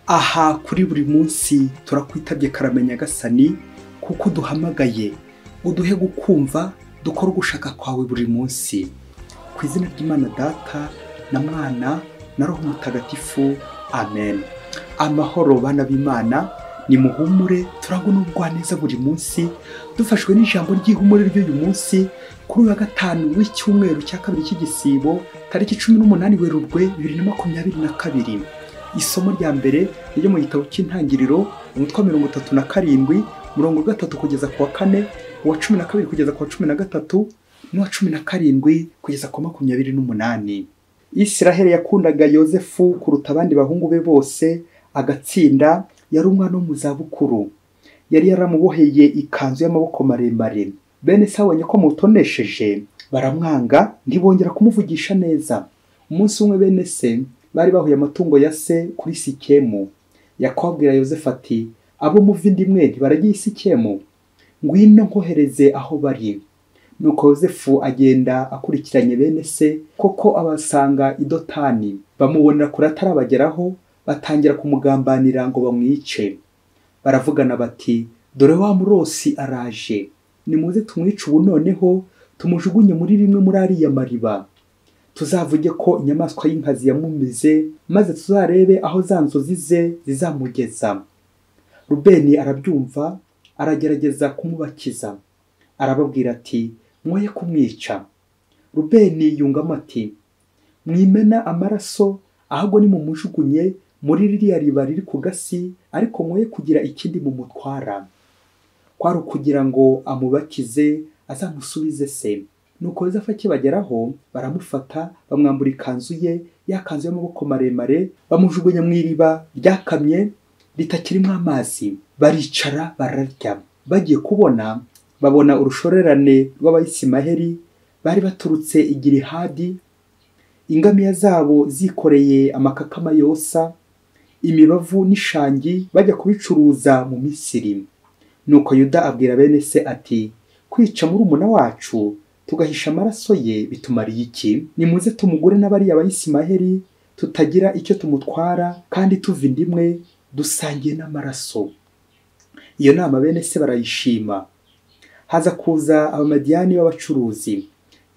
Aha kuri buri munsi turakwitabye karame Nyagasani, kuko duhamagaye uduhe gukumva dukora ugushaka kwawe buri munsi. Ku izina ry'Imana Data na Mwana na Roho Mutagatifu, amen. Amahoro bana b'Imana, nimuhumure turangwe n'ubugwaneza buri munsi, dufashwe n'ijambo ry'ihumure ry'uyu munsi kuri uyu wa gatanu w'icyumweru cya kabiri cy'igisibo, tariki 18 Werurwe 2022. Isomo rya mbere ryo mu gitabo cy'Intangiriro, umutwe wa 37, murongo wa 3 kugeza ku wa 4, uwa 12 kugeza ku wa 13, n'uwa 17 kugeza ku 28. Isiraheli yakundaga Yozefu kuruta abandi bahungu be bose, agatsinda. Yari umwana wo mu zabukuru, yari yaramuboheye ikanzu y'amaboko maremare. Bene se abonye ko mutonesheje baramwanga, ntibongera kumuvugisha neza. Umunsi umwe bene se bari bahuye amatungo ya se kuri Sikemu. Yakobo abwira Yozefu ati: abo muva inda imwe ntibaragiye i Sikemu? Ngwino nkohereze aho bari. Nuko Yozefu agenda akurikiranye bene se, koko abasanga i Dotani. Bamubonera kure atarabageraho, batangira kumugambanira ngo bamwice. Baravugana bati: dore wa murosi araje, nimuze tumwice ubu noneho, tumujugunye muri rimwe muri ariya mariba, tuzavuge ko inyamaswa y'inkazi yamumize, maze tuzarebe aho za nzozi ze zizamugeza. Rubeni arabyumva, aragerageza kumubakiza, arababwira ati: mwoye kumwica. Rubeni yungamo ati: mwimena amaraso, ahubwo nimumujugunye muri ririya riba riri ku gasi, ariko mwoye kugira ikindi mumutwara. Kwari ukugira ngo amubakize azamusubize se. Nuko Yozefu akibageraho baramufata, bamwambura ikanzu ye, ya kanzu y'amaboko maremare, bamujugunya mu iriba ryakamye ritakirimo amazi. Baricara bararya. Bagiye kubona babona urushorerane rw'Abayismaheli bari baturutse i Gilihadi, ingamiya zabo zikoreye amakakama yosa, imibavu n'ishangi, bajya kubicuruza mu Misiri. Nuko Yuda abwira bene se ati: kwica murumuna wacu tugahisha amaraso ye bitumariye iki? Nimuze tumugure n'abariya Abayismaheli, tutagira icyo tumutwara, kandi tuva inda imwe, dusangiye n'amaraso. Iyo nama bene se barayishima. Haza kuza Abamadiyani b'abacuruzi.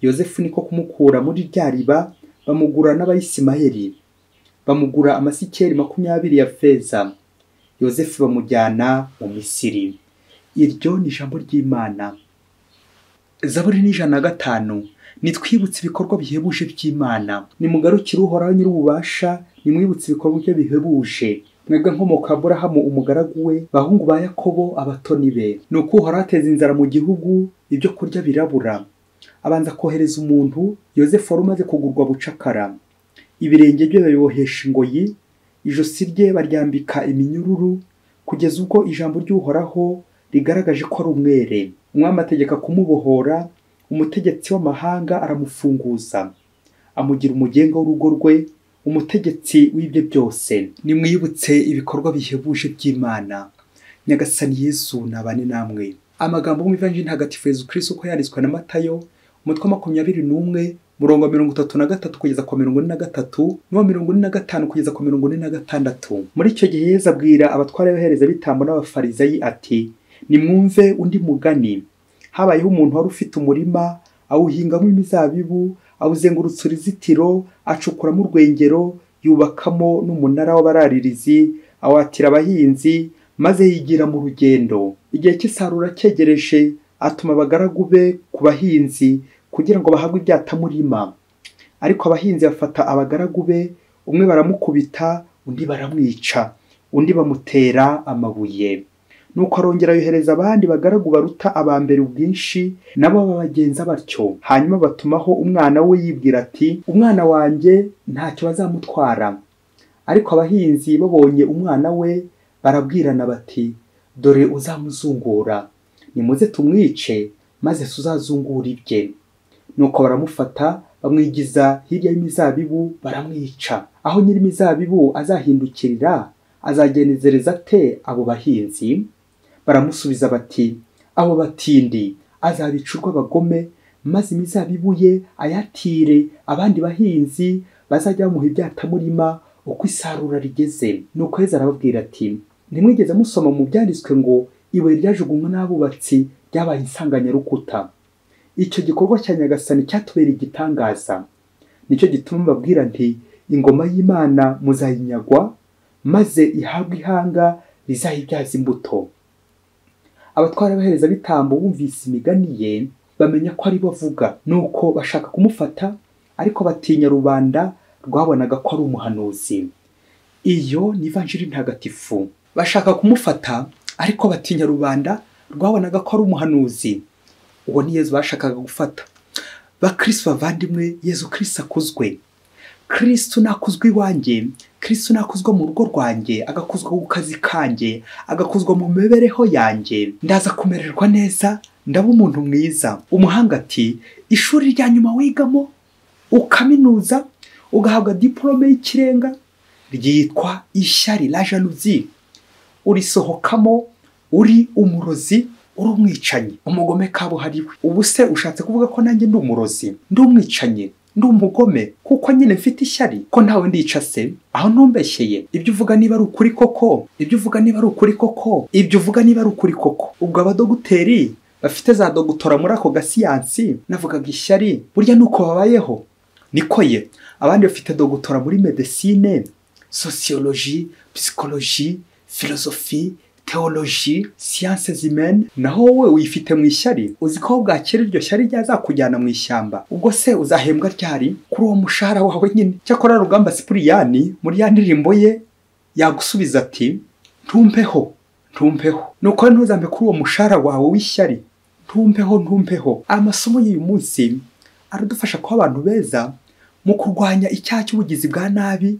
Yozefu niko kumukura muri rya riba, bamugura n'Abayismaheli, bamugura amasikeli 20 ya feza. Yozefu bamujyana mu Misiri. Iryo ni ijambo ry'Imana. Zaburi ni 105. Nitwibutse ibikorwa bihebuje by'Imana. Nimugarukire Uhoraho Nyir'ububasha, nimwibutse ibikorwa bye bihebuje. Mwebwe nkomoka Aburahamu umugaragu we, bahungu ba Yakobo abatoni be. Nuko Uhoraho ateza inzara mu gihugu, ibyo kurya birabura. Abanza kohereza umuntu, Yozefu wari umaze kugurwa bucakara. Ibirenge bye babibohesha ingoyi, ijosi rye baryambika iminyururu, kugeza ubwo ijambo ry'Uhoraho rigaragaje ko ari umwere. Umwami ategeka kumubohora, umutegetsi w'amahanga aramufunguza, amugira umugenga w'urugo rwe, umutegetsi w'ibye byose. Nimwibutse ibikorwa bihebuje by'Imana. Nyagasani Yesu nabane namwe. Amagambo mu Ivanjiri Ntagatifu Yezu Kristo uko yanditswe na Matayo, umutwe wa 21, murongo wa 33 kugeza ku 43, n'uwa 45 kugeza ku 46. Muri icyo gihe Yezu abwira abatware b'abaherezabitambo n'Abafarizayi ati: nimwumve undi mugani. Habayeho umuntu wari ufite umurima, awuhingamo imizabibu, awuzengurutsa uruzitiro, acukuramo urwengero, yubakamo n'umunara w'abararirizi, awatira abahinzi, maze yigira mu rugendo. Igihe cy'isarura cyegereje, atuma abagaragu be ku bahinzi kugira ngo bahabwe ibyatamurima. Ariko abahinzi bafata abagaragu be, umwe baramukubita, undi baramwica, undi bamutera amabuye. Nuko arongera yohereza abandi bagaragu baruta aba mbere ubwinshi, nabo babagenza batyo. Hanyuma batumaho umwana we yibwira ati: umwana wanjye ntacyo bazamutwara. Ariko abahinzi babonye umwana we barabwirana bati: dore uzamuzungura, nimuze tumwice, maze tuzazungura ibye. Nuko baramufata, bamwigiza hirya y'imizabibu, baramwica. Aho nyir'imizabibu azahindukirira, azagenezereza ate abo bahinzi? Baramusubiza bati: abo batindi azabica urw'abagome, maze imizabibu ye ayatire abandi bahinzi bazajya bamuha ibyatamurima uko isarura rigeze. Nuko Yezu arababwira ati ntimwigeze musoma mu byanditswe ngo ibuye ryajugunywe n'abubatsi ryabaye insanganyarukuta. Icyo gikorwa cya Nyagasani cyatubereye igitangaza. Nicyo gituma mbabwira nti ingoma y'Imana muzayinyagwa maze ihabwe ihanga rizayibyaza imbuto. Abatwara b'abaherezabitambo bumvise imigani ye bamenya ko ari bo avuga, nuko bashaka kumufata, ariko batinya rubanda rwabonaga ko ari umuhanuzi. Iyo ni Ivanjiri ntagatifu. Bashaka kumufata ariko batinya rubanda rwabonaga ko ari umuhanuzi. Uwo ni Yezu bashakaga gufata. Bakristo bavandimwe, Yezu Kristo akuzwe. Kristo nakuzwe iwanjye, Kristo nakuzwa mu rugo rwanjye, agakuzwa ku kazi kanjye, agakuzwa mu mibereho yanjye, ndaza kumererwa neza, ndaba umuntu mwiza. Umuhanga ati ishuri rya nyuma wigamo ukaminuza ugahabwa diplome y'ikirenga ryitwa ishyari, la jalousie. Urisohokamo uri umurozi, uri umwicanyi, umugome kabuhariwe. Ubu se ushatse kuvuga ko nanjye ndi umurozi, ndi umwicanyi, ndi umugome, kuko nyine mfite ishyari, ko ntawe ndica se? Aho ntumbeshyeye. Ibyo uvuga niba ari ukuri koko, ibyo uvuga niba ari ukuri koko, ibyo uvuga niba ari ukuri koko. Ubwo abadogiteri bafite za dogutora muri ako gasiyansi, navugaga ishyari, burya nuko babayeho. Niko ye, abandi bafite dogutora muri medecine, sociologie, psychologie, philosophie, théologie, sciences humaines, naho wowe wifite mu ishyari. Uzi ko bwakera iryo shyari ryazakujyana mu ishyamba. Ubwo se uzahembwa ryari kuri uwo mushahara wawe nyine? Cyakora Rugamba Sipuriyani muri ya ndirimbo ye yagusubiza ati ntumpeho, ntumpeho. Nuko ntuzambe kuri uwo mushahara wawe w'ishyari. Ntumpeho, ntumpeho. Amasomo y'uyu munsi aradufasha kuba abantu beza mu kurwanya icyaha cy'ubugizi bwa nabi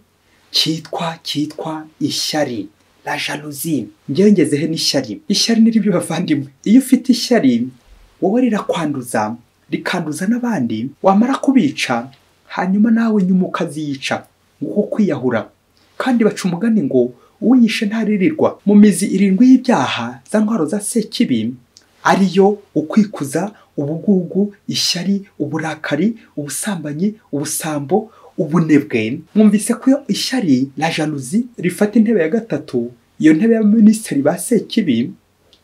cyitwa ishyari, la jalousie. Njyewe ngezehe n'ishyari. Ishyari ni ribi bavandimwe. Iyo ufite ishyari wowe rirakwanduza, rikanduza n'abandi, wamara kubica hanyuma nawe nyuma ukaziyica, nguko kwiyahura. Kandi baca umugani ngo uwiyishe ntaririrwa. Mu mizi irindwi y'ibyaha za ntwaro za Sekibi, ariyo ukwikuza, ubugugu, ishyari, uburakari, ubusambanyi, ubusambo, ubunebwe. Mwumvise ko ishyari, la jalousie, rifata intebe ya gatatu. Iyo ntebe ya minisitiri ba Sekibi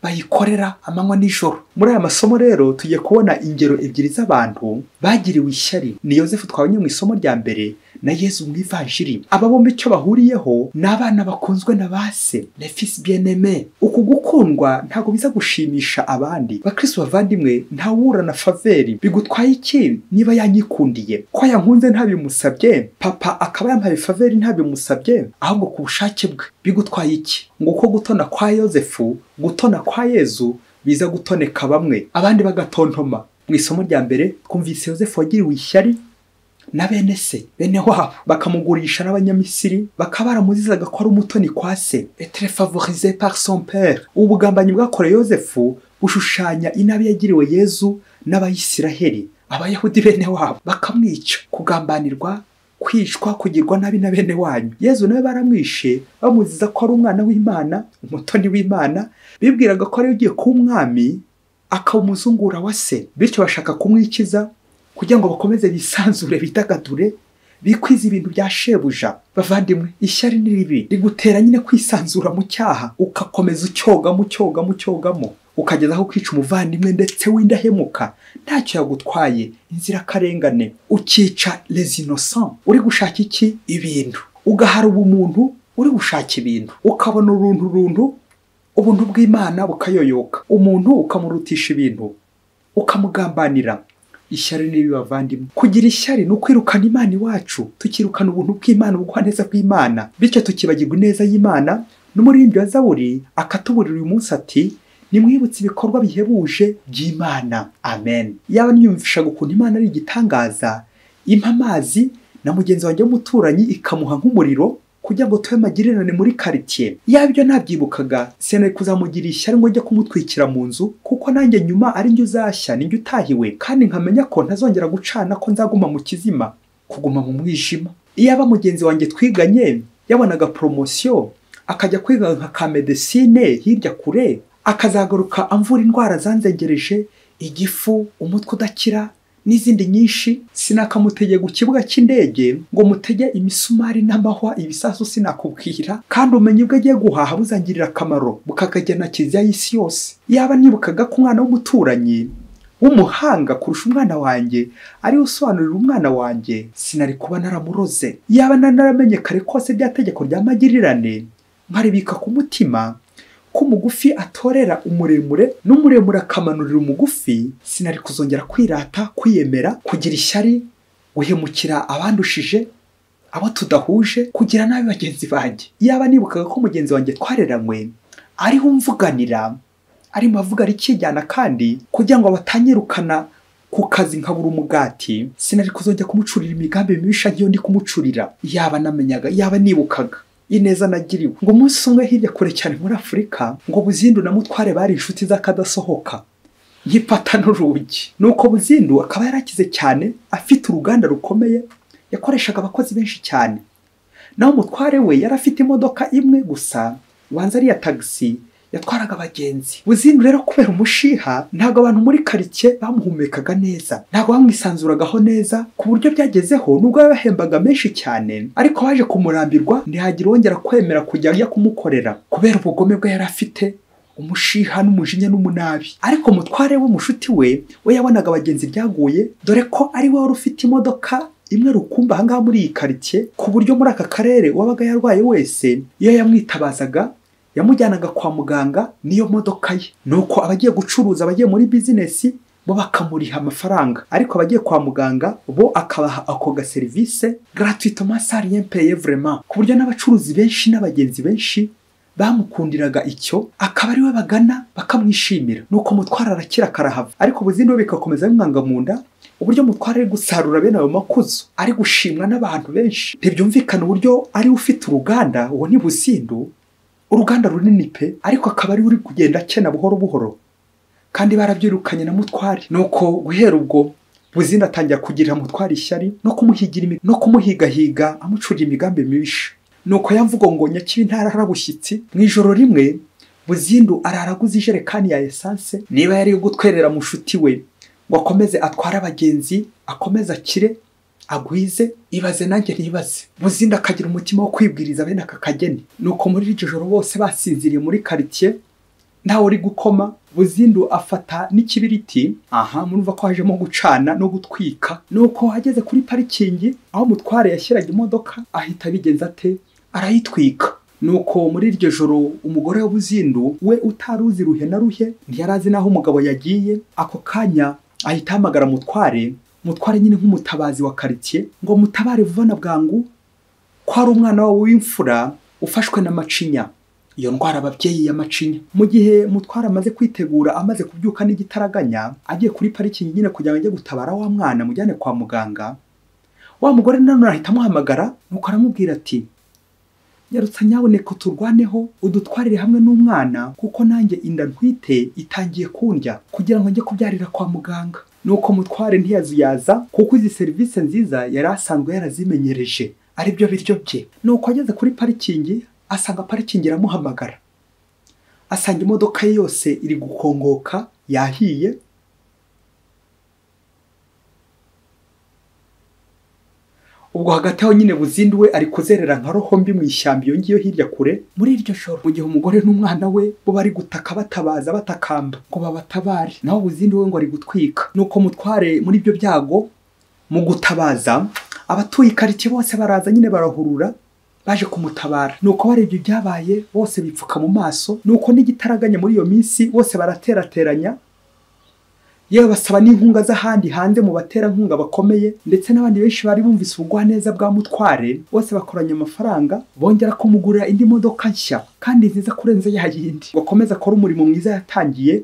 bayikorera amanywa n'ijoro. Muri aya masomo rero tugiye kubona ingero ebyiri z'abantu bagiriwe ishyari. Ni Yozefu twabonye mu isomo rya mbere na Yezu mu Ivanjiri. Aba bombi icyo bahuriyeho ni abana bakunzwe na ba se, les fils bien-aimés. Uku gukundwa ntago biza gushimisha abandi. Bakristo bavandimwe, ntawura na faveri. Bigutwaye iki niba yanyikundiye? Ko yankunze ntabimusabye, papa akaba yampaye faveri ntabimusabye, ahubwo ku bushake bwe. Bigutwaye iki? Ngo uko gutona kwa Yozefu, gutona kwa Yezu biza gutoneka bamwe, abandi bagatontoma. Mu isomo rya mbere twumvise Yozefu wagiriwe ishyari na bene se, bene wabo, bakamugurisha n'Abanyamisiri, bakaba baramuzizaga ko ari umutoni kwa se, être favorisé par son père. Ubugambanyi bwakorewe Yozefu bushushanya inabi yagiriwe Yezu n'Abayisiraheli, Abayahudi bene wabo, bakamwica. Kugambanirwa, kwicwa, kugirwa nabi na bene wanyu. Yezu nawe baramwishe bamuziza ko ari umwana w'Imana, umutoni w'Imana. Bibwiraga ko ari ugiye kuba umwami, akaba umuzungura wa se, bityo bashaka kumwikiza kugira ngo bakomeze bisanzure, bidagadure, bikwize ibintu bya shebuja. Bavandimwe, ishyari ni ribi, rigutera nyine kwisanzura mu cyaha, ugakomeza ucyogamo, ucyogamo, ucyogamo, ukageza aho kwica umuvandimwe ndetse w'indahemuka ntacyo yagutwaye, inzirakarengane, ukica les innocents. Uri gushaka iki? Ibintu. Ugahara ubumuntu uri gushaka ibintu, ukabona uruntu runtu, ubuntu bw'Imana bukayoyoka, umuntu ukamurutisha ibintu, ukamugambanira. Ishyari ni ribi bavandimwe. Kugira ishyari ni ukwirukana Imana iwacu, tukirukana ubuntu bw'Imana, ubugwaneza bw'Imana, bityo tukibagirwa ineza y'Imana. N'umuririmbyi wa Zaburi akatuburira uyu munsi ati nimwibutse ibikorwa bihebuje by'Imana. Amen. Yaba niyumvishaga ukuntu Imana ari igitangaza, impa amazi na mugenzi wanjye w'umuturanyi ikamuha nk'umuriro kugira ngo tube magirirane muri quartier. Yaba ibyo nabyibukaga, sinari kuzamugira ishyari ngo njye kumutwikira mu nzu, kuko nanjye nyuma ari njye uzashya, ni njye utahiwe, kandi nkamenya ko ntazongera gucana, ko nzaguma mu kizima, kuguma mu mwijima. Iyaba mugenzi wanjye twiganye yabonaga promotion, akajya kwiga nka ka medecine hirya kure, akazagaruka amvura indwara zanzengereje, igifu, umutwe udakira n'izindi nyinshi. Sinakamutegeye ku kibuga cy'indege ngo mutege imisumari n'amahwa ibisasu, sinakubwira. Kandi umenye ubwo agiye guhaha buzangirira akamaro bukakajyana kiliziya y'isi yose. Yaba nibukaga ko umwana w'umuturanyi w'umuhanga kurusha umwana wanjye ari usobanurira umwana wanjye, sinari kuba naramuroze. Yaba naramenye kare kose bya tegeko rya magirirane, nkaribika ku mutima ko umugufi atorera umuremure n'umuremure akamanurira umugufi, sinari kuzongera kwirata, kwiyemera, kugira ishyari, guhemukira abandushije, abo tudahuje, kugira nabi bagenzi banjye. Yaba nibukaga ko mugenzi wanjye twareranywe ariho umvuganira, arimo avuga rikijyana, kandi kugira ngo batanyirukana ku kazi nkabura umugati, sinari kuzongera kumucurira imigambi mibisha nk'iyo ndi kumucurira. Yaba namenyaga, yaba nibukaga ineza nagiriwe. Ngo umunsi umwe hirya kure cyane muri Afurika, ngo Buzindu na Mutware bari inshuti z'akadasohoka nk'ipata n'urugi. Nuko Buzindu akaba yarakize cyane, afite uruganda rukomeye, yakoreshaga abakozi benshi cyane. Naho Mutware we yari afite imodoka imwe gusa, wanza ari iya tagisi, yatwaraga abagenzi. Buzindu rero kubera umushiha, ntabwo abantu muri karitsiye bamuhumekaga neza, ntabwo bamwisanzuragaho neza, ku buryo byagezeho nubwo yabahembaga menshi cyane, ariko baje kumurambirwa, ntihagira wongera kwemera kujya ajya kumukorera kubera ubugome bwe yari afite, umushiha n'umujinya n'umunabi. Ariko Mutware we mushuti we, we yabonaga abagenzi byaguye, dore ko ari we wari ufite imodoka imwe rukumba ahangaha muri iyi karitsiye, ku buryo muri aka karere wabaga yarwaye wese iyo yamwitabazaga yamujyanaga kwa muganga niyo modoka ye. Nuko abagiye gucuruza, abagiye muri bizinesi bo bakamuriha amafaranga, ariko abagiye kwa muganga bo akabaha ako ga service gratuitement sans rien payer vraiment, ku buryo n'abacuruzi benshi n'abagenzi benshi bamukundiraga icyo, akaba ari we bagana bakamwishimira. Nuko Mutware arakira karahava, ariko Buzindu we bikakomeza bimwanga mu nda. Uburyo Mutware ari gusarura bene ayo makuzo, ari gushimwa n'abantu benshi, ntibyumvikana uburyo ari ufite uruganda, uwo ni Buzindu, uruganda runini pe, ariko akaba ari uri kugenda akena buhoro buhoro, kandi barabyirukanye na Mutware. Nuko guhera ubwo Buzindu atangira kugirira Mutware ishyari no kumuhigira no kumuhigahiga, amucurira imigambi mibisha. Nuko yamvugo ngo nyakibi ntararabushyitsi. Mu ijoro rimwe Buzindu araraguza ijerekani ya essence, niba yari gutwerera mushuti we ngo akomeze atware abagenzi, akomeze akire agwize. Ibaze nanjye ntibaze. Buzindu akagira umutima wo kwibwiriza bene aka kageni. Nuko muri iryo joro bose basinziriye muri quartier, ntawe uri gukoma, Buzindu afata n'ikibiriti. Aha murumva ko hajemo gucana no gutwika. Nuko ageze kuri parikingi aho Mutware yashyiraga imodoka, ahita abigenza ate? Arayitwika. Nuko muri iryo joro umugore wa Buzindu we utaruzi ruhe na ruhe, ntiyarazi naho umugabo yagiye, ako kanya ahita ahamagara Mutware. Mutware nyine nk'umutabazi wa quartier, ngo mutabare vuba na bwangu ko ari umwana wawe w'imfura ufashwe na macinya, iyo ndwara ababyeyi ya macinya. Mu gihe Mutware amaze kwitegura, amaze kubyuka n'igitaraganya, agiye kuri parikingi nyine kugira ngo ajye gutabara wa mwana mujyane kwa muganga, wa mugore nanone ahita amuhamagara, nuko aramubwira ati nyarutsa nyaboneka turwaneho, udutwarire hamwe n'umwana, kuko nanjye inda ntwite itangiye kundya, kugira ngo njye kubyarira kwa muganga. Nuko Mutware ntiyazuyaza, kuko izi serivisi nziza yari asanzwe yarazimenyereje, ari byo biryo bye. Nuko ageze kuri parikingi, asanga parikingi iramuhamagara, asanga imodoka ye yose iri gukongoka, yahiye. Ubwo hagati aho nyine Buzindu we ari kuzerera nka roho mbi mu ishyamba iyo ngiyo hirya kure. Muri iryo joro, mu gihe umugore n'umwana we bo bari gutaka batabaza batakamba ngo babatabare, naho Buzindu we ngo ari gutwika. Nuko Mutware muri ibyo byago mu gutabaza, abatuye quartier bose baraza nyine barahurura baje kumutabara. Nuko barebye ibyabaye bose bipfuka mu maso. Nuko n'igitaraganya muri iyo minsi bose baraterateranya, yewe basaba n'inkunga z'ahandi hanze mu baterankunga bakomeye, ndetse n'abandi benshi bari bumvise ubugwaneza bwa Mutware, bose bakoranya amafaranga bongera kumugurira indi modoka nshya kandi nziza kurenza ya yindi, ngo akomeze akore umurimo mwiza yatangiye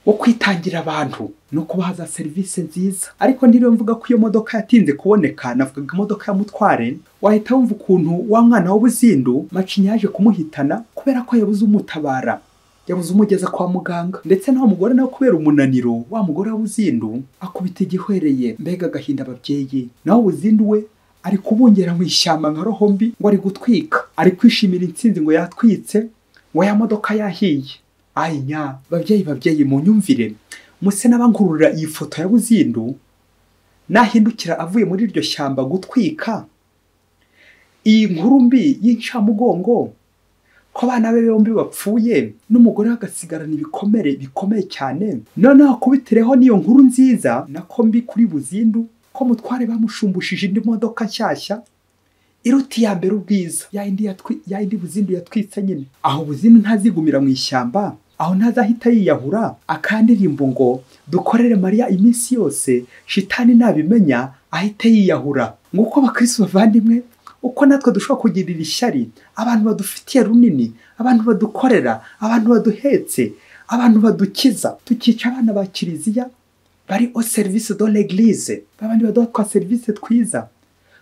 wo kwitangira abantu no kubaha za serivisi nziza. Ariko ndiriwe mvuga ko iyo modoka yatinze kuboneka, navugaga imodoka ya Mutware, wahita wumva ukuntu wa mwana wa Buzindu macinya yaje kumuhitana kubera ko yabuze umutabara, yabuze umugeza kwa muganga. Ndetse naho mugore nawe kubera umunaniro, wa mugore wa Buzindu akubita igihwereye, mbega agahinda ababyeyi. Naho Buzindu we ari kubungera mu ishyamba nka roho mbi, ngo ari gutwika, ari kwishimira intsinzi ngo yatwitse, ngo ya modoka yahiye. Ayinya babyeyi, babyeyi munyumvire, muse n'abankurura iyi foto ya Buzindu Nahindukira avuye muri iryo shyamba gutwika iyi nkuru mbi y'incamugongo ko abana be bombi bapfuye n'umugore we agasigarana ibikomere bikomeye cyane, noneho akubitireho n'iyo nkuru nziza nako mbi kuri Buzindu ko Mutware bamushumbushije indi modoka nshyashya iruta iya mbere ubwiza, ya yindi Buzindu yatwitse nyine. Aho Buzindu ntazigumira mu ishyamba, aho ntazahita yiyahura akandirimbo ngo dukorere Mariya iminsi yose, shitani nabimenya ahite yiyahura. Nguko abakristo bavandimwe, uko natwe dushobora kugirira ishyari abantu badufitiye runini, abantu badukorera, abantu baduhetse, abantu badukiza, tukica abana ba kiliziya bari au service de l'église, babandi baduha twa service twiza,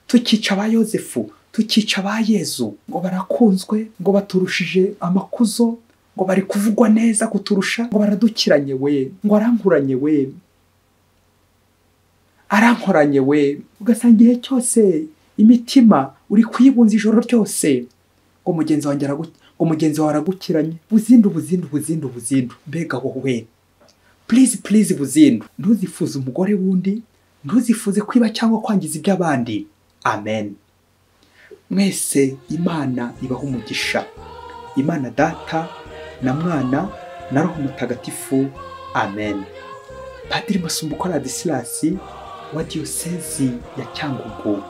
tukica ba Yozefu, tukica ba Yezu ngo barakunzwe, ngo baturushije amakuzo, ngo bari kuvugwa neza kuturusha, ngo baradukiranye we, ngo arankuranye we, arankoranye we. Ugasanga igihe cyose imitima uri kuyibunza ijoro ryose ngo mugenzi wanjye ngo mugenzi wawe aragukiranye. Buzindu, Buzindu, Buzindu, Buzindu, mbega wowe! Please, please Buzindu, ntuzifuze umugore wundi, ntuzifuze kwiba cyangwa kwangiza iby'abandi. Amen. Mwese Imana ibaha umugisha. Imana Data na Mwana na Roho Mutagatifu. Amen. Padiri Masumbuko Ladislas wa Diyosezi ya Cyangugu.